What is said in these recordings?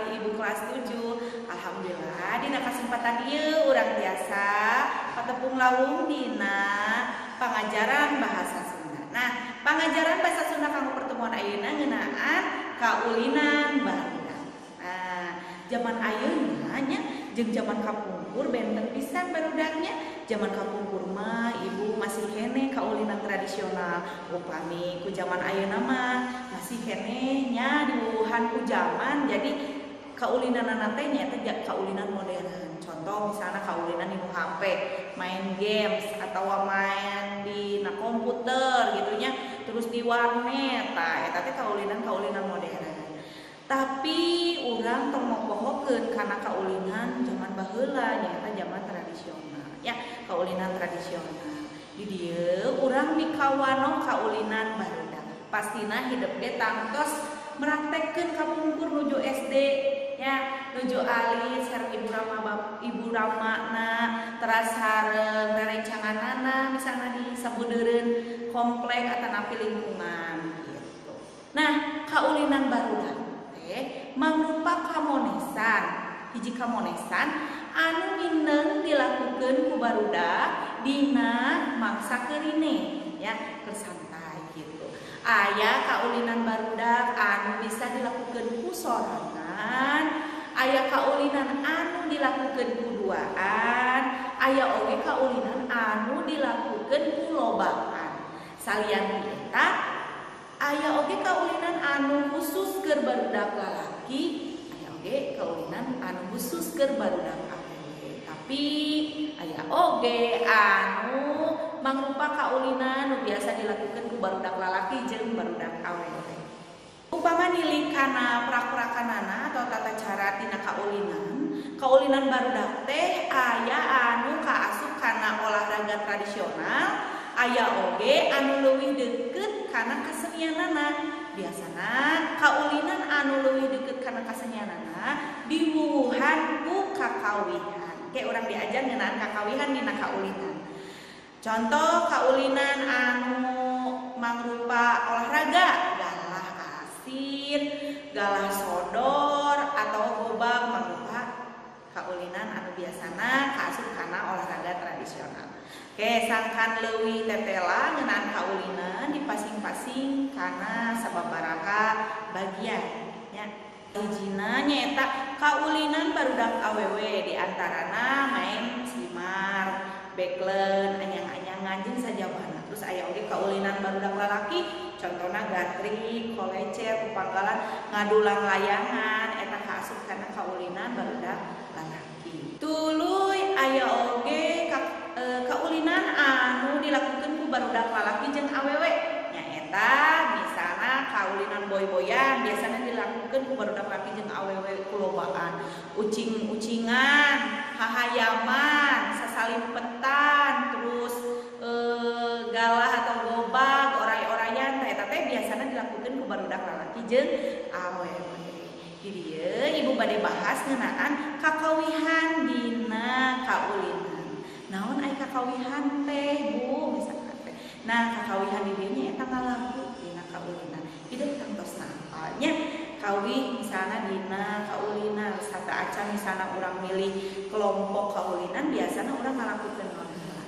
pangalih ibu kelas 7. Alhamdulillah dina kasempatan ieu urang biasa patepung lawung dina pangajaran bahasa Sunda. Nah, pangajaran bahasa Sunda kanggo pertemuan ayeuna ngeunaan kaulinan barudak. Nah, zaman ayeuna nya jeung zaman kapungkur benten pisan barudaknya. Zaman kapungkur mah ibu masih keneh kaulinan tradisional. Upami ku zaman ayeuna mah masih keneh nya diwuwuhan ku zaman, jadi kaulinanana teh nyaeta kaulinan modern. Contoh misalnya kaulinan di HP, main games atau main di komputer gitu nya, terus di warnet. Tah eta teh kaulinan-kaulinan modern. Tapi urang tong mopohokeun kana kaulinan zaman baheula nyaeta zaman tradisional. Ya, kaulinan tradisional. Di dieu urang mikawanoh kaulinan barudak. Pastina hidep ge tangtos meraktekkeun kapungkur nuju SD ya, nuju alit sareng ibu rama ibu ramana, teras sareng rerencanganana misalna di sabudeureun komplek atanapi lingkungan gitu. Nah, kaulinan barudak teh mangrupa kamonesan, hiji kamonesan anu mindeng dilakukeun ku barudak dina mangsa keurine ya, keur santai gitu. Aya kaulinan barudak anu bisa dilakukeun ku sorangan, aya kaulinan anu dilakukeun ku duaan, aya oge kaulinan anu dilakukeun ku lobaan. Salian ti eta aya oge kaulinan anu khusus keur barudak lalaki, aya oge kaulinan anu khusus keur barudak awewe. Tapi aya oge anu mangrupa kaulinan nu biasa dilakukeun ku barudak lalaki jeung barudak awewe. Upama nilik kana prak-prakanana atau tata cara tina kaulinan, kaulinan barudak teh aya anu kaasup kana olahraga tradisional, aya oge anu leuwih deukeut kana kasenianana. Biasana kaulinan anu leuwih deukeut kana kasenianana diwuwuhan ku kakawihan. Kayak urang diajar ngeunaan kakawihan dina kaulinan. Contoh kaulinan anu mangrupa olahraga, galah asin, galah sodor atau gobag mangrupa kaulinan anu biasana kaasup kana olahraga tradisional. Oke, sangkan leuwih tetela ngeunaan kaulinan dipasing-pasing kana sababaraha bagian nya. Hijina nyaeta kaulinan barudak awewe, di antarana main simar, beklen, anyang-anyangan jeung sajabana. Terus aya oge kaulinan barudak lalaki, contohna gatrik, kolecer, pupanggalan, ngadulang layangan, eta kaasup kana kaulinan barudak lalaki. Tuluy aya oge kaulinan anu dilakukeun ku barudak lalaki jeung awewe, nyaeta misalna kaulinan boy-boyan biasana dilakukeun ku barudak laki jeung awewe kulobaan, ucing-ucingan, hahayaman, sasalimpetan, terus galah atau gobag, oray-orayan, tah eta teh biasana dilakukeun ku barudak lalaki jeung awewe. Di dieu ibu bade bahas ngeunaan kakawihan dina kaulinan. Naon ai kakawihan teh, Bu? Misalkan teh. Nah, kakawihan di dieu nyaeta ngalagu dina kaulinan. Hidup tangtos napalnya kawih misalna dina kaulinan sata acan misalna urang milih kelompok kaulinan biasana urang ngalakukeun naon heula.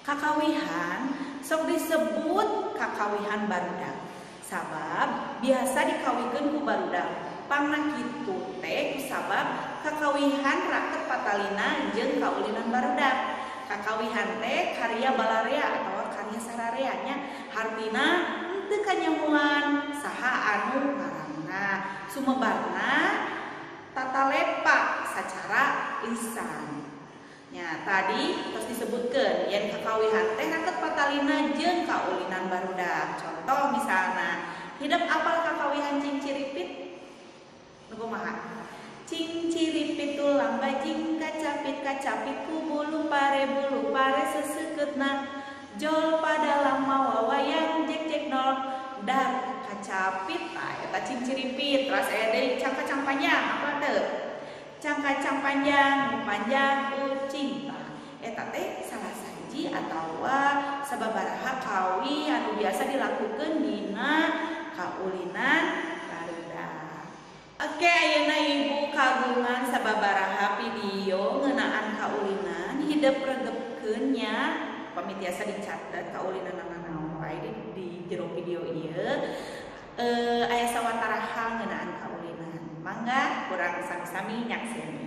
Kakawihan sok disebut kakawihan barudak. Sabab biasa dikawikeun ku barudak. Pangna kitu teh kusabab kakawihan raket patalina jeung kaulinan barudak. Kakawihan teh karya balarea atau karya sararea nya, hartina henteu kanyamuan saha anu ngarangna, sumebarna tata lepa sacara lisan. Nya tadi terus disebutkeun yen kakawihan teh raket patalina jeung kaulinan barudak. Contoh misalna hidep apal kakawihan cingciripit? Nu kumaha? Cingciripit tulang bajing kacapit kacapit ku bulu pare seseukeutna jol padalang mawa wayang jek jek nol dar kacapit. Tah eta cingciripit. Terus aya deui cangkacang panjang, apa teu? Cangkacang panjang, panjang ucing. Tah eta teh salah sahiji atawa sababaraha kawi anu biasa dilakukeun dina kaulinan barudak. Oke, ayeuna ibu Sababaraha video ngeunaan kaulinan hidep regepkeun nya, pami tiasa dicatet kaulinan naon wae di jero video ieu. Aya sawatara hal ngeunaan kaulinan. Mangga kurang sami-sami nyakseni.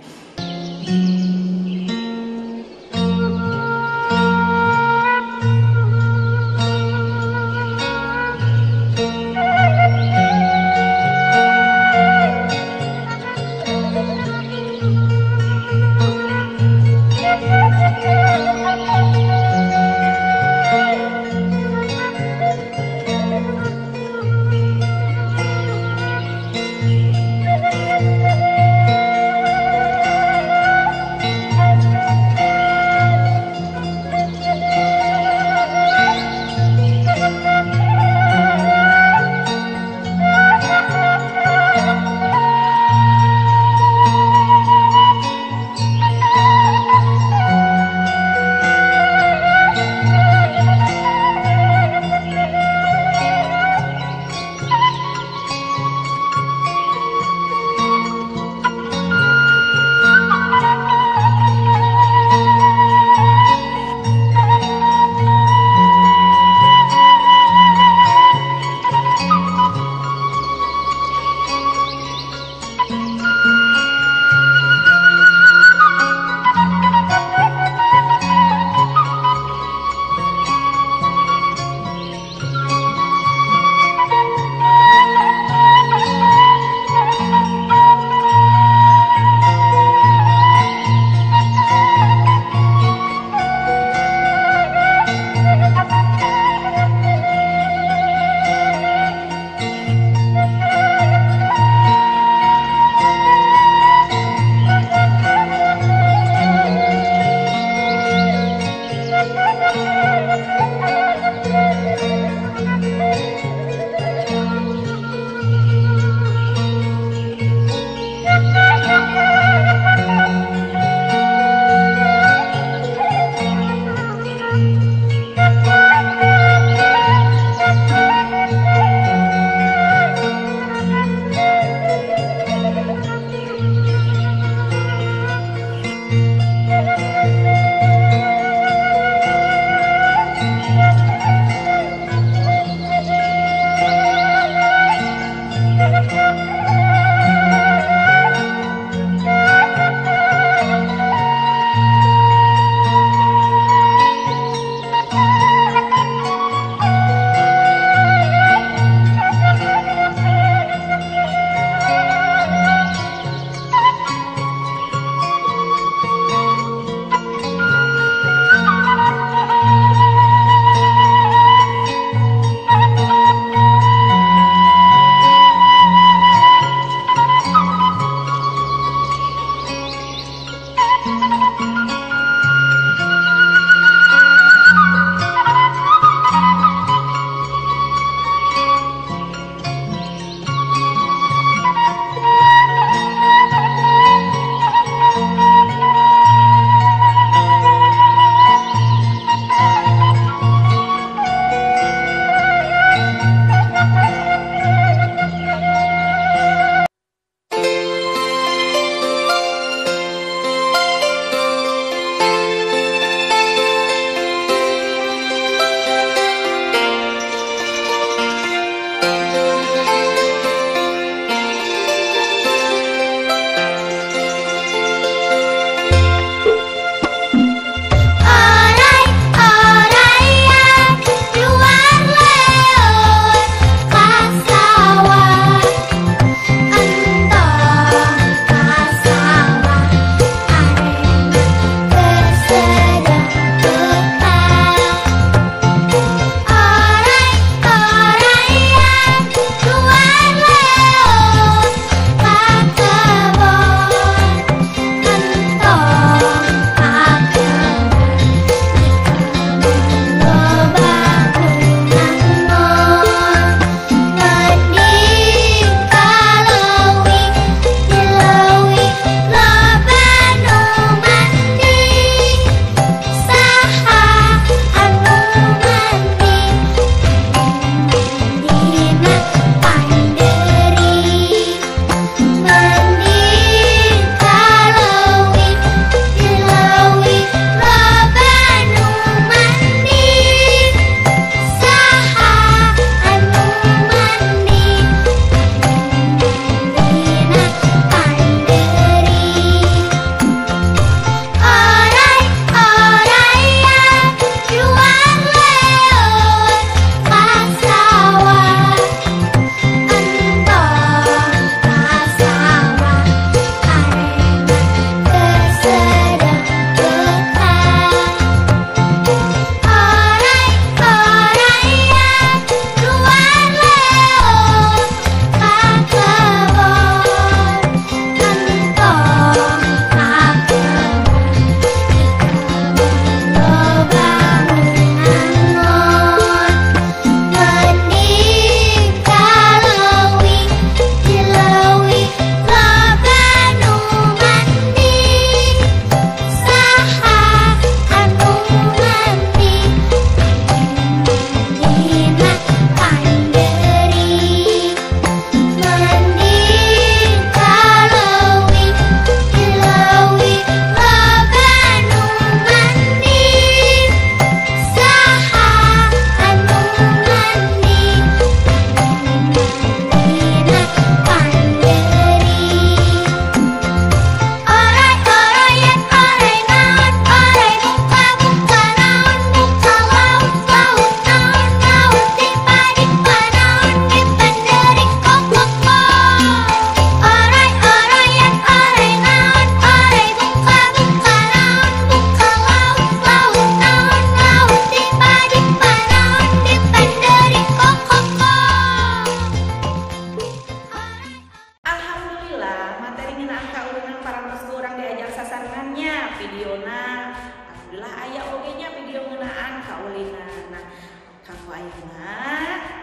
ayeuna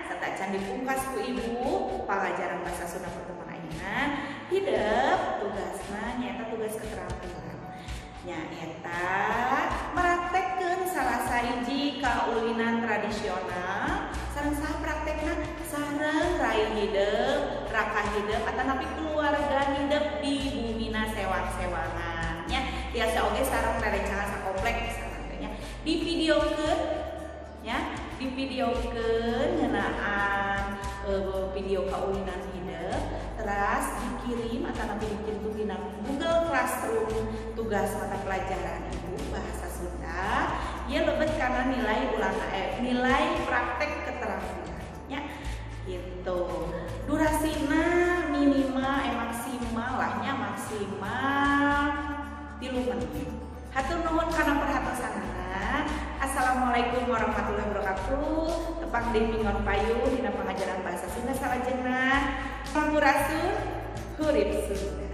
sateuacan dipungkas ku ibu pangajaran bahasa Sunda pertemuan ayeuna hidep tugasna nyaeta tugas keterampilan nyaeta meraktekkeun salah sahiji kaulinan tradisional sareng saha praktekna sareng rai hidep, raka hidep atanapi keluarga hidep di bumina sewang-sewangan nya tiasa oge sareng rerencangan sakomplek misalkan nya divideokeun nya divideokeun ngeunaan video kaulinan hidep teras dikirim atanapi dikirim dina Google Classroom tugas mata pelajaran ibu bahasa Sunda ieu lebet kana nilai ulang nilai praktek keterampilan nya gitu. Durasina minimal maksimal lah nya maksimal 3 menit. Hatur nuhun kana perhatosanana. Assalamualaikum warahmatullahi wabarakatuh. Tepang deui minggon payun dina pangajaran bahasa Sunda salajengna. Sampurasun, hurip Sunda.